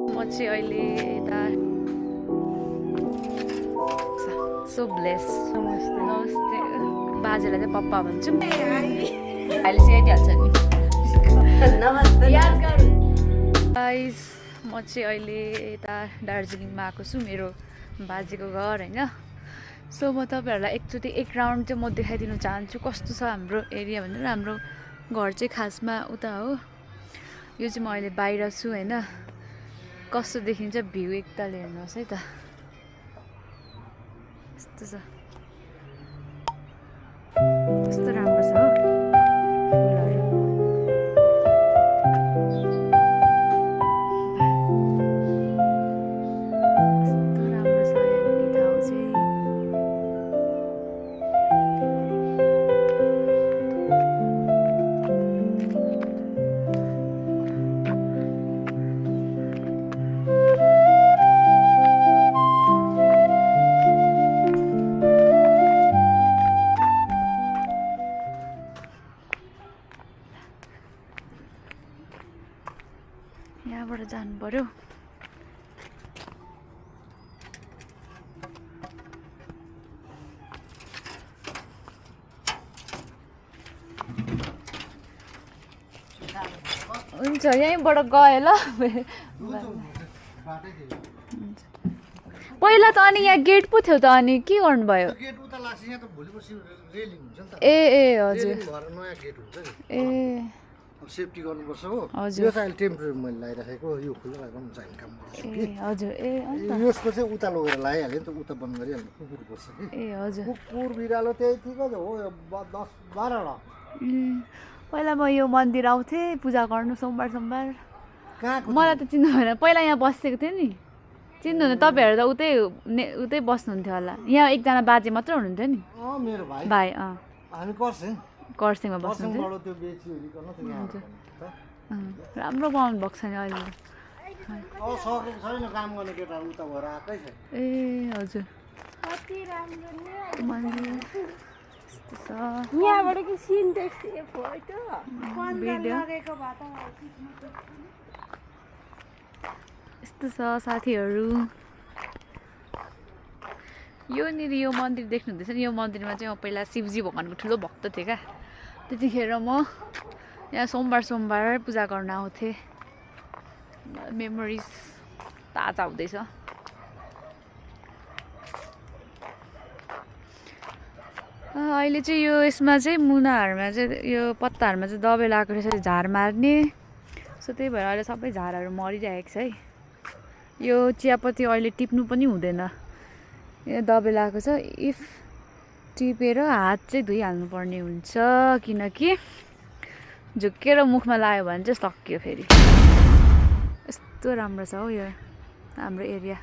म चाहिँ अहिले यता सो ब्लेस नमस्ते बाजेलाई चाहिँ पप्पा भन्छु अहिले चाहिँ यतिहाल्छ नि गाइस म चाहिँ अहिले यता दार्जिलिङमा आएको छु मेरो बाजेको घर होइन सो म तपाईँहरूलाई एकचोटि एक राउन्ड चाहिँ म देखाइदिनु चाहन्छु कस्तो छ हाम्रो एरिया भनेर हाम्रो घर चाहिँ खासमा उता हो यो चाहिँ म अहिले बाहिर छु होइन कस्तो देखिन्छ भ्यू एकताल हेर्नुहोस् है त यस्तो छ कस्तो राम्रो छ हो फुलहरू कस्तो राम्रो छ यहाँनिर ठाउँ चाहिँ यहाँबाट जानु पर्यो हुन्छ यहीँबाट गयो ल पहिला त अनि यहाँ गेट पो थियो त अनि के गर्नुभयो ए ए हजुर ए सेफ्टी गर्नुपर्छ हो यो चाहिँ टेम्परेरी मैले लगाइराखेको यो खुल्ला राख्दा पनि चाहिने काम गर्छ ए हजुर ए यसको चाहिँ उता लगेर लगाइहाल्यो नि त उता बन्द गरिहाल्नु कुकुर पर्छ कि ए हजुर कुकुर बिरालो त्यही ठिकै त हो 10-12 पहिला म यो मन्दिर आउँथेँ पूजा गर्नु सोमबार सोमबार कहाँको मलाई त चिन्नु भएन पहिला यहाँ बसेको थिएँ नि चिन्नु हुँदैन तपाईँहरू त उतै बस्नुहुन्थ्यो होला यहाँ एकजना बाजे मात्र हुनुहुन्थ्यो नि मेरो भाइ भाइ हामी कर्सिङ कर्सिङमा बस्नुहुन्थ्यो कर्सिङबाट त्यो बेचिओरिकन त यहाँ राम्रो बनाउनु भएको छ नि अहिले सकेको छैन काम गर्ने केटाहरू उता भएर आएकै छ ए हजुर मन्दिर यस्तो छ यहाँबाट कि सिन्टेक्स ए फोटो भिडियो यस्तो छ साथीहरू योनिर यो मन्दिर देख्नुहुँदैछ नि यो मन्दिरमा चाहिँ म पहिला शिवजी भगवान्को ठुलो भक्त थिएँ क्या त्यतिखेर म यहाँ सोमबार सोमबार पूजा गर्न आउँथेँ मेमोरिज ताजा हुँदैछ अहिले चाहिँ यो यसमा चाहिँ मुनाहरूमा चाहिँ यो पत्ताहरूमा चाहिँ दबाई लगाएको रहेछ झार मार्ने सो त्यही भएर अहिले सबै झारहरू मरिरहेको छ है यो चियापत्ती अहिले टिप्नु पनि हुँदैन यो दबाई लगाएको छ इफ टिपेर हात चाहिँ धोइहाल्नु पर्ने हुन्छ किनकि झुक्केर मुखमा लाग्यो भने चाहिँ सकियो फेरि यस्तो राम्रो छ हौ यो हाम्रो एरिया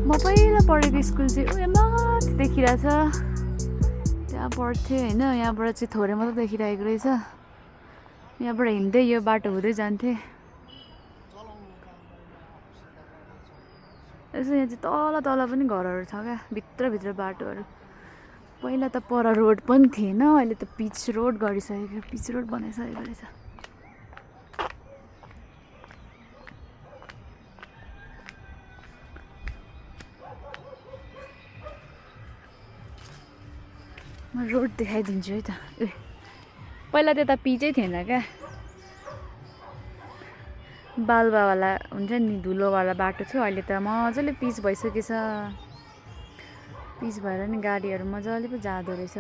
म पहिला पढेको स्कुल चाहिँ उयो माथि देखिरहेछ त्यहाँ पढ्थेँ होइन यहाँबाट चाहिँ थोरै मात्रै देखिरहेको रहेछ यहाँबाट हिँड्दै यो बाटो हुँदै जान्थेँ यसो यहाँ चाहिँ तल तल पनि घरहरू छ क्या भित्रभित्र बाटोहरू पहिला त पर रोड पनि थिएन अहिले त पिच रोड गरिसकेको पिच रोड बनाइसकेको रहेछ म रोड देखाइदिन्छु है त पहिला त्यता पिचै थिएन क्या बालुवावाला हुन्छ नि धुलोवाला बाटो थियो अहिले त मजाले पिच भइसकेछ पिच भएर नि गाडीहरू मजाले पो जाँदो रहेछ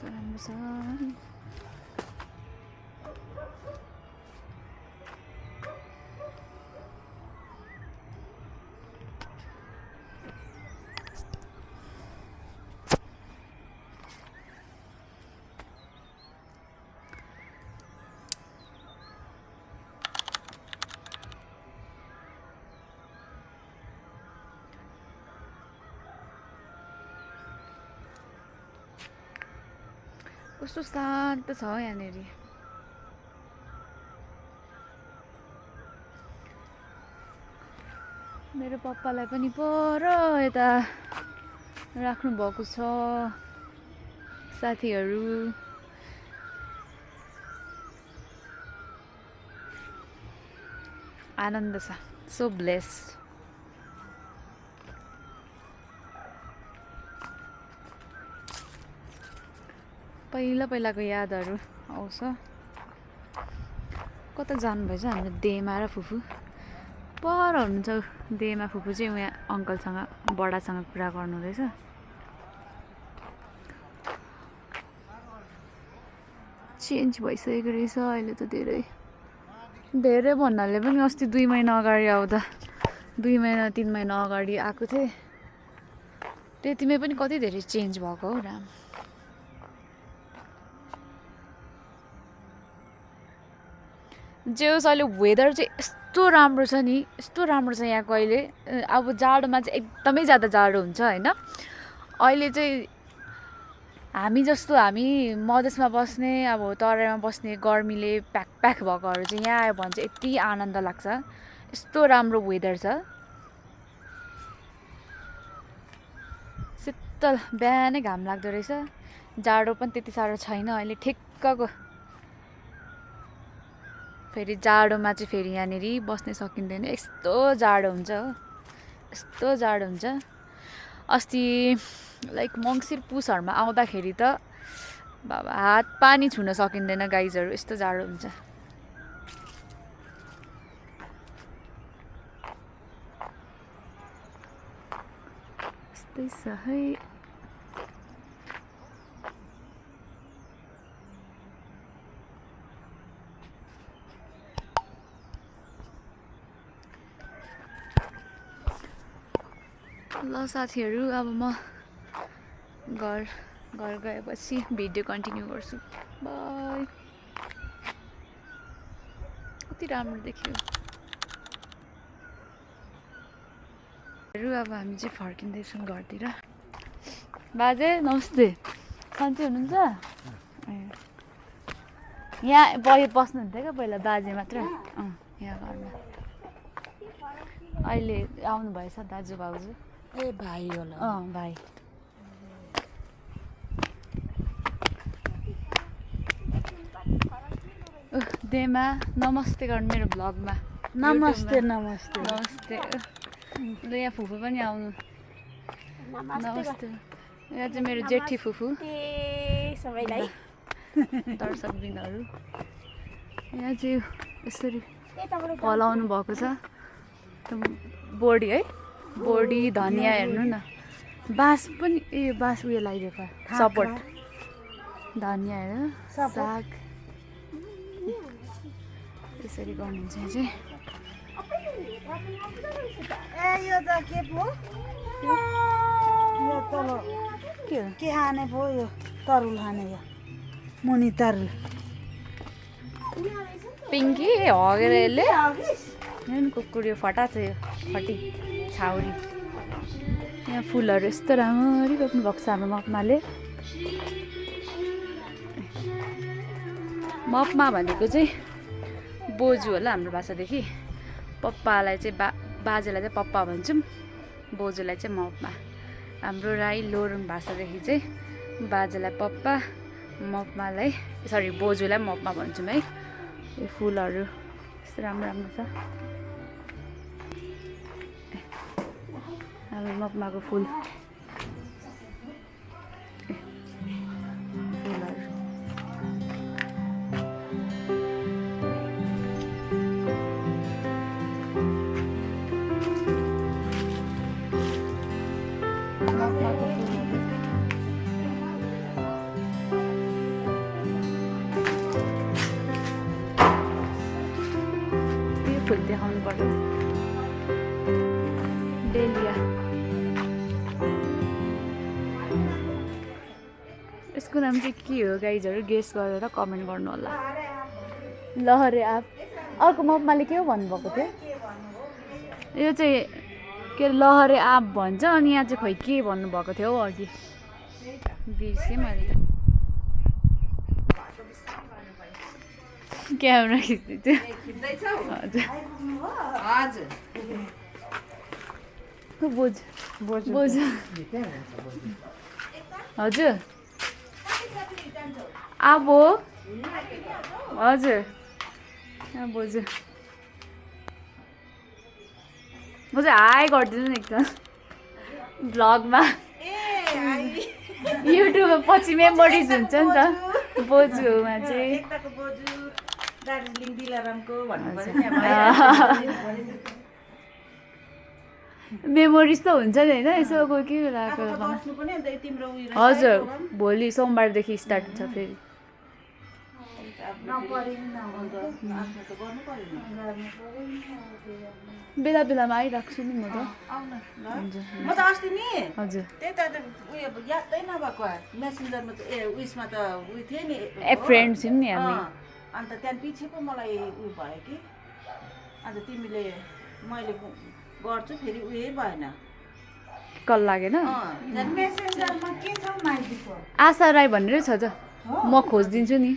राम्रो छ कस्तो शान्त छ यहाँनिर। मेरो पप्पालाई पनि पर यता राख्नु भएको छ साथीहरू। आनन्द छ, सो ब्लेस्ड। पहिलाको यादहरू आउँछ। कता जानुभएछ हाम्रो देमा र फुफू? पर हुनुहुन्छ देमा। फुफू चाहिँ उहाँ अङ्कलसँग बडासँग कुरा गर्नु रहेछ। चेन्ज भइसकेको रहेछ अहिले त धेरै भन्नाले पनि अस्ति 2 महिना अगाडि आउँदा 2 महिना 3 महिना अगाडि आएको थिएँ, त्यतिमै पनि कति धेरै चेन्ज भएको हो राम। जे होस् अहिले वेदर चाहिँ यस्तो राम्रो छ नि, यस्तो राम्रो छ यहाँको अहिले। अब जाडोमा चाहिँ एकदमै ज्यादा जाडो हुन्छ होइन। अहिले चाहिँ हामी मधेसमा बस्ने, अब तराईमा बस्ने गर्मीले प्याक भएकोहरू चाहिँ यहाँ आयो भने चाहिँ यति आनन्द लाग्छ। यस्तो राम्रो वेदर छ। शीतल, बिहानै घाम लाग्दो रहेछ। जाडो पनि त्यति साह्रो छैन अहिले, ठिक्कको। फेरि जाडोमा चाहिँ फेरि यहाँनिर बस्नै सकिँदैन, यस्तो जाडो हुन्छ हो, यस्तो जाडो हुन्छ। अस्ति लाइक मङ्सिर पुसहरूमा आउँदाखेरि त बाबा हात पानी छुन सकिँदैन गाइजहरू, यस्तो जाडो हुन्छ। यस्तै छ है। ल साथीहरू, अब म घर गएपछि भिडियो कन्टिन्यू गर्छु। बाई। कति राम्रो देखियो। अब हामी चाहिँ फर्किँदैछौँ घरतिर। बाजे नमस्ते, सन्चै हुनुहुन्छ? यहाँ बस्नुहुन्थ्यो क्या पहिला बाजे मात्र? यहाँ घरमा। अहिले आउनु भएछ दाजु भाउजू? ए भाइ होला। भाइ। देमा नमस्ते गर्नु मेरो भ्लगमा। नमस्ते। ल यहाँ फुफू पनि आउनु। नमस्ते। यहाँ चाहिँ मेरो जेठी फुफू सबैलाई दर्शकबिनहरू। यहाँ चाहिँ यसरी फलाउनु भएको छ बोडी है, बोडी धनियाँ हेर्नु न। बाँस पनि बाँस उयो लगाइदिएको सपोर्ट। धनियाँ हेर, साग यसरी गर्नुहुन्छ चाहिँ। यो त के पो? यो तल के हाने पो? यो तरुल हाने, यो मुनि तरुल। पिङ्की हगेर यसले कुकुर यो फटा छ, यो फटी छाउरी। यहाँ फुलहरू यस्तो राम्ररी रोप्नु भएको छ हाम्रो मपमाले। मपमा भनेको चाहिँ बोजू होला हाम्रो भाषादेखि। पप्पालाई चाहिँ बाजेलाई चाहिँ पप्पा भन्छौँ, बोजूलाई चाहिँ मपमा। हाम्रो राई लोरुङ भाषादेखि चाहिँ बाजेलाई पप्पा, मपमालाई बोजूलाई मपमा भन्छौँ है। यो फुलहरू यस्तो राम्रो छ। हाम्रो मपमाको फुलहरू फुल देखाउनु पर्यो। डेलिया यसको नाम चाहिँ के हो गाइजहरू गेस गरेर कमेन्ट गर्नु होला। लहरे आप। अर्को मपमाले के हो भन्नुभएको थियो? यो चाहिँ के लहरे आप भन्छ, अनि यहाँ चाहिँ खोइ के भन्नुभएको थियो हौ अघि, बिर्सेँ मैले त। क्यामेरा खिच्दै थियो खिच्दैछौ हजुर हजुर बोजू बोजू हजुर अब हजुर बोजू बोजू हाई गरिदिनु नि एकदम भ्लगमा युट्युबमा पछि मेमोरिज हुन्छ नि त बोजूमा चाहिँ एकताको बोजू दार्जिलिङ दिलारामको भन्नुपर्छ नि मेमोरिज त हुन्छ नि होइन यसो कोही के बेला बस्नु पनि अन्त तिम्रो उयो हजुर भोलि सोमबारदेखि स्टार्ट हुन्छ फेरि बेला बेलामा आइराख्छु नि म त म त अस्ति नि हजुर त्यही त उयो यादै नभएको मेसेन्जरमा त उयसमा त उयो थियो नि फ्रेन्ड छौँ नि हामी अन्त त्यहाँदेखि पछि पो मलाई उयो भयो कि अन्त तिमीले मैले गर्छु फेरि उयो भएन कल लागेन मेसेन्जरमा के छ माइतीको आशा राई भनेर छ त म खोजिदिन्छु नि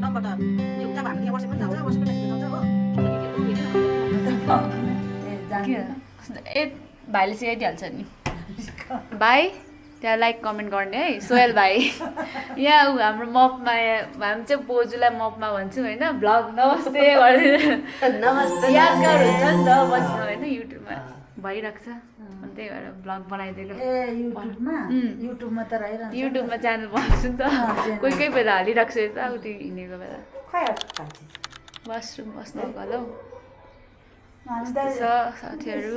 नम्बर त अब हामी यहाँ बसेको पनि जान्छ बसेको ए भाइले चाहिँ आइदिइहाल्छ नि भाइ त्यहाँ लाइक कमेन्ट गर्ने है सोहेल भाइ यहाँ ऊ हाम्रो मपमा हामी चाहिँ बोजूलाई मपमा भन्छौँ होइन भ्लग नमस्ते नमस्ते यादगार हुन्छ नि त बस्नु होइन युट्युबमा भइरहेको छ अनि त्यही भएर भ्लग बनाइदिएको युट्युबमा त रहिरहन्छ युट्युबमा च्यानल बनाउँछु नि त कोही कोही बेला हालिरहेको छु यता उति हिँडेको बेला वासरुम बस्नु होला हौ यस्तो छ साथीहरू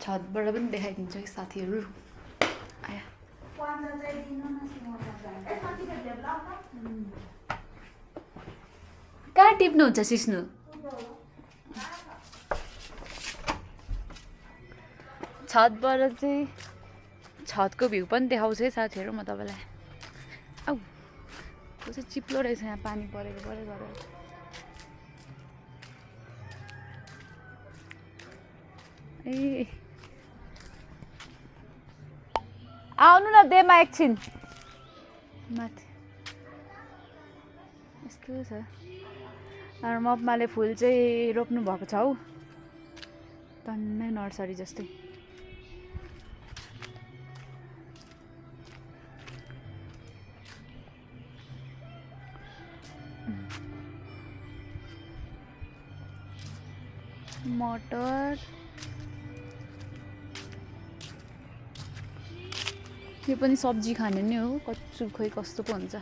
छतबाट पनि देखाइदिन्छु है साथीहरू आया कहाँ टिप्नुहुन्छ सिस्नु छतबाट चाहिँ छतको भ्यू पनि देखाउँछु है साथीहरू म तपाईँलाई औ त्यो चाहिँ चिप्लो रहेछ यहाँ पानी परेको परे गरेर ए आउनु न देमा एकछिन माथि यस्तो छ हाम्रो मपमाले फुल चाहिँ रोप्नु भएको छ हौ टन्नै नर्सरी जस्तै मटर यो पनि सब्जी खाने नै हो कच्चु खोइ कस्तो पो हुन्छ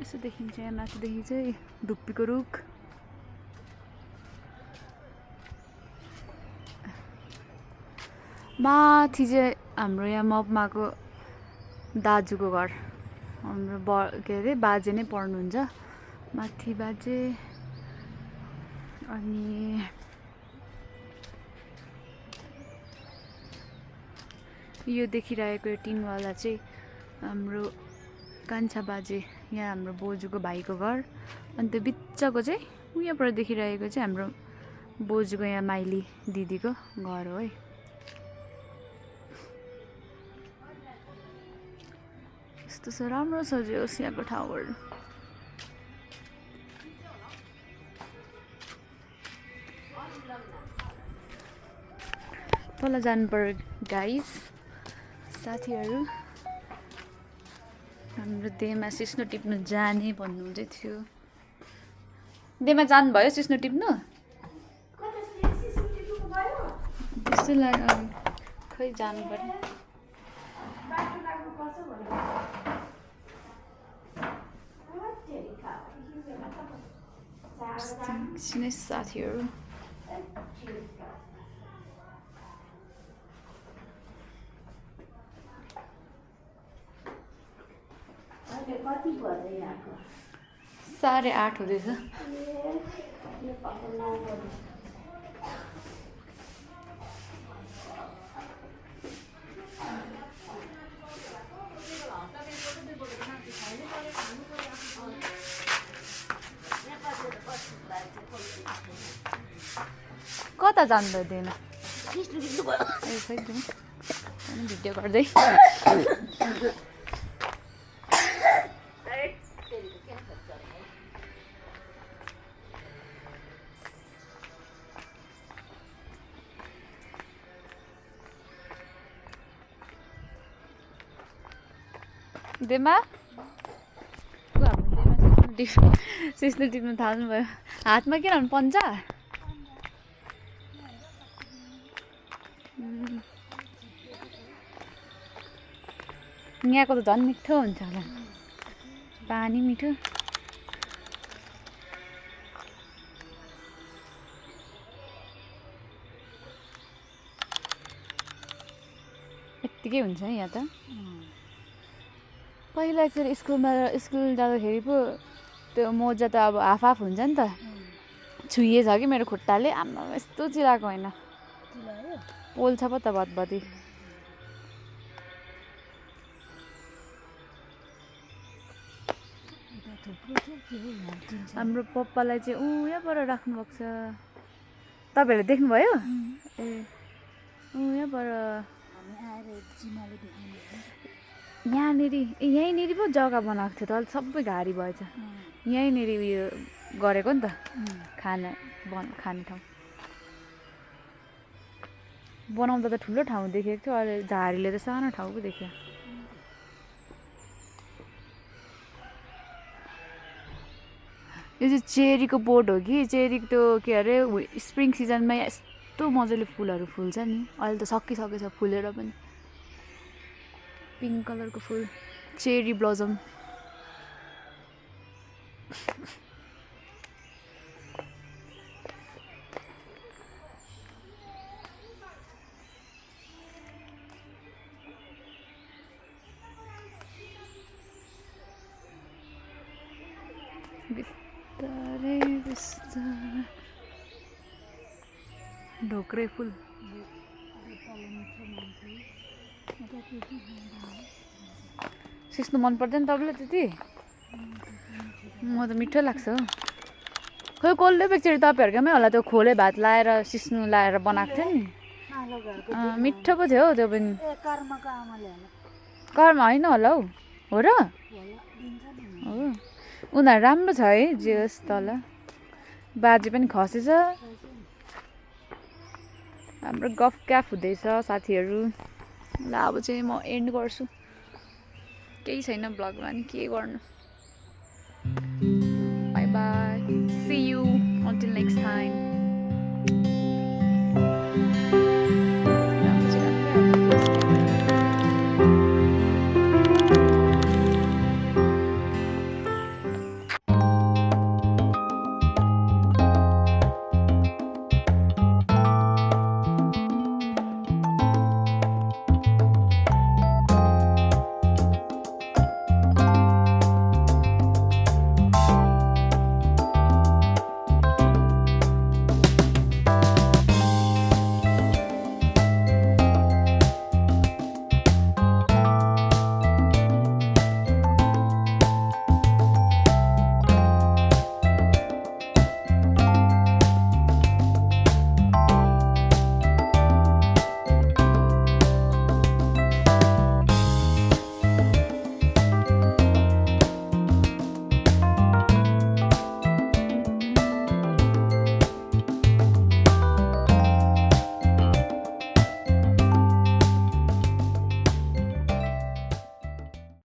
यसो देखिन्छ यहाँ माथिदेखि चाहिँ धुप्पीको रुख माथि चाहिँ हाम्रो यहाँ मपमाको दाजुको घर हाम्रो के अरे बाजे नै पढ्नुहुन्छ माथि बाजे अनि यो देखिरहेको यो टिनवाला चाहिँ हाम्रो कान्छा बाजे यहाँ हाम्रो बोजूको भाइको घर अनि त्यो बिचको चाहिँ उयाँबाट देखिरहेको चाहिँ हाम्रो बोजूको यहाँ माइली दिदीको घर हो है यस्तो छ राम्रो सजियोस् यहाँको ठाउँहरू तल जानु पर्यो गाइस साथीहरू हाम्रो देमा सिस्नो टिप्नु जाने भन्नुहुँदै थियो देमा जानुभयो सिस्नो टिप्नु त्यस्तो लाग्यो खै जानु पर्यो एकछिनै साथीहरू कति बजे यहाँको 8:30 हुँदैछ कता जान्दैन भिडियो गर्दै देमा सिस्नु टिप्नु थाल्नुभयो हातमा के रहनु पन्जा यहाँको त झन् मिठो हुन्छ होला पानी मिठो यत्तिकै हुन्छ यहाँ त पहिला एकचोटि स्कुल जाँदाखेरि पो त्यो मोजा त अब हाफ हाफ हुन्छ नि त छुइएछ कि मेरो खुट्टाले आमा यस्तो चिलाएको होइन पोल्छ पो त भतभती हाम्रो पप्पालाई चाहिँ यहाँबाट राख्नुभएको छ तपाईँहरूले देख्नुभयो ए यहाँबाट यहीँनिर पो जग्गा बनाएको थियो त अहिले सबै घारी भएछ यहीँनिर उयो गरेको नि त खाने ठाउँ बनाउँदा त ठुलो ठाउँ देखेको थियो अहिले झारीले त सानो ठाउँ पो देख्यो यो चाहिँ चेरीको बोट हो कि चेरी त्यो के अरे स्प्रिङ सिजनमा यस्तो मजाले फुलहरू फुल्छ नि अहिले त सकिसकेछ फुलेर पनि पिङ्क कलरको फुल चेरी ब्लजम बिस्तारै बिस्तारै ढोक्रे फुल सिस्नु मन पर्दैन तपाईँलाई त्यति म त मिठो लाग्छ हो खोइ कसले बेक्चरी तपाईँहरूकोमै होला त्यो खोले भात लाएर सिस्नु लाएर बनाएको थियो नि मिठो पो थियो हौ त्यो पनि कर्म होइन होला हौ हो र हो उनीहरू राम्रो छ है जे होस् तल बाजे पनि खसेछ हाम्रो गफ क्याफ हुँदैछ साथीहरू ल अब चाहिँ म एन्ड गर्छु केही छैन ब्लगमा नि के गर्नु